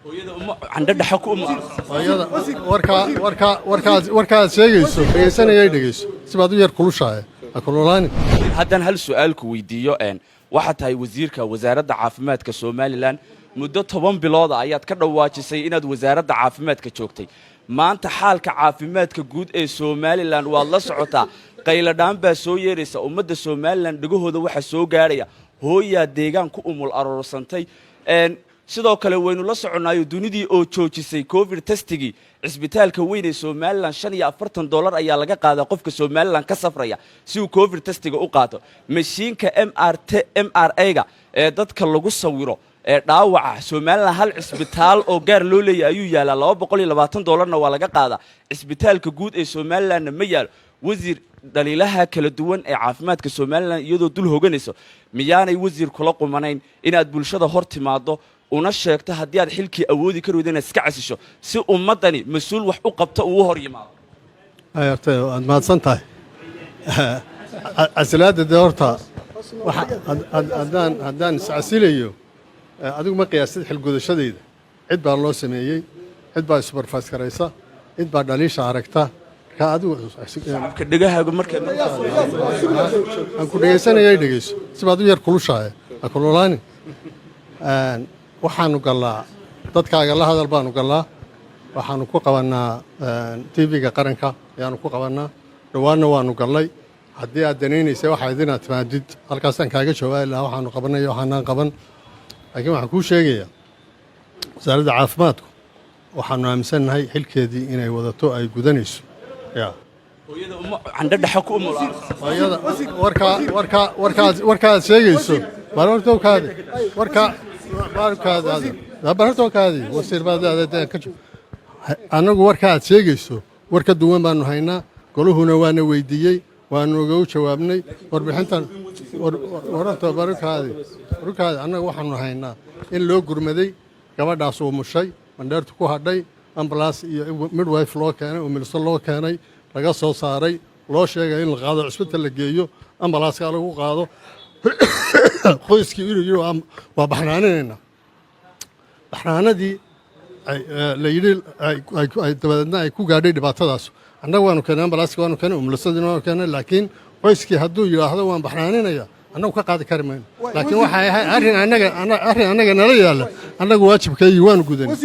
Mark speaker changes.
Speaker 1: Hooyada uma candho dhexe ku uma.
Speaker 2: Hooyada warkaa warkaa warkaad warkaad sheegayso dhegaysanayay, dhegayso, si baad u yar kulushahay, ha kululaani.
Speaker 1: Haddaan hal su-aal ku weydiiyo, waxaad tahay wasiirka wasaaradda caafimaadka Somaliland. Muddo 10 bilooda ayaad ka dhawaajisay inaad wasaaradda caafimaadka joogtay. Maanta xaalka caafimaadka guud ee Somaliland waad la socotaa. Qayladhaan baa soo yeeraysa ummadda Somaliland, dhegahooda waxaa soo gaadhaya hooyaa deegaan ku umul aroorsantay. Sidoo kale waynu la soconnaayo dunidii oo joojisay COVID testigii. Cisbitaalka weyn ee Somaliland $45 ayaa laga qaadaa qofka Somaliland ka safraya si uu COVID testiga u qaato. Mashiinka MRT MRA-ga ee dadka lagu sawiro ee dhaawaca, Somaliland hal cisbitaal oo gaar loo leeyahy ayuu yaalaa, $220-na waa laga qaadaa. Cisbitaalka guud ee Somalilandna ma yaalo. Wasiir, dhaliilaha kala duwan ee caafimaadka Somaliland iyadoo dul hoganayso, miyaanay wasiir kula qumanayn inaad bulshada hor timaado una sheegto haddii aad xilkii awoodi kari weydo inaad iska casisho, si ummaddani mas-uul wax u qabta uu u hor yimaado?
Speaker 2: Ay, horta waad mahadsan tahay. Casilaadda dee horta haddaan iscasilayo, adigu ma qiyaasid xilgudashadayda. Cid baa loo sameeyey, cid baa supervise garaysa, cid baa dhaliisha aragta. Marka adigu
Speaker 1: Shacabka dhegahaagu markay
Speaker 2: Aan ku dhegaysanayay, dhegayso, si baad u yar kulushahay, ha kululaani. Waxaanu gallaa dadkaaga la hadal baanu gallaa, waxaanu ku qabannaa TV-ga qaranka ayaanu ku qabannaa. Dhowaanna waanu gallay. Haddii aad danaynaysa waxaad inaad timaadid, halkaasaan kaaga jawaabi lahaa waxaanu qabanay, waxaanaan qaban. Laakiin waxaan kuu sheegayaa, wasaaradda caafimaadku waxaanu aaminsannahay xilkeedii inay wadato, ay gudanayso ya.
Speaker 1: Hooyada uma candho dhexe ku umul.
Speaker 2: Hooyada warkaa warkaa warkaad warkaad sheegayso, barortowkaadi warkaa barkaadi barortowkaadi, wasiir baad leedahay ka annagu. Warka aad sheegayso war ka duwan baanu haynaa. Goluhuna waana weydiiyey, waanu uga jawaabnay warbixintan. Wararta bararkaadi bararkaadi, annaga waxaanu haynaa in loo gurmaday gabadhaas uu mushay, mandheertu ku hadhay, ambulance iyo midwife loo keenay, umilso loo keenay, laga soo saaray, loo sheegay in la qaado, cusbita la geeyo, ambalaaskaa lagu qaado. Qoyskii inuu yidhi waa baxnaaninaynaa, baxnaanadii la yidhi dabadeedna ay ku gaadhay dhibaatadaas. Annaga waanu keenay ambalaaska, waanu keenay umlisadina, waanu keenay. Laakiin qoyskii hadduu yidhaahdo waan baxnaaninaya, annagu ka qaadi kari mayno. Laakiin waxay ahay arrin annaga nala yaalla. Annagu waajibkaygii waanu gudanay.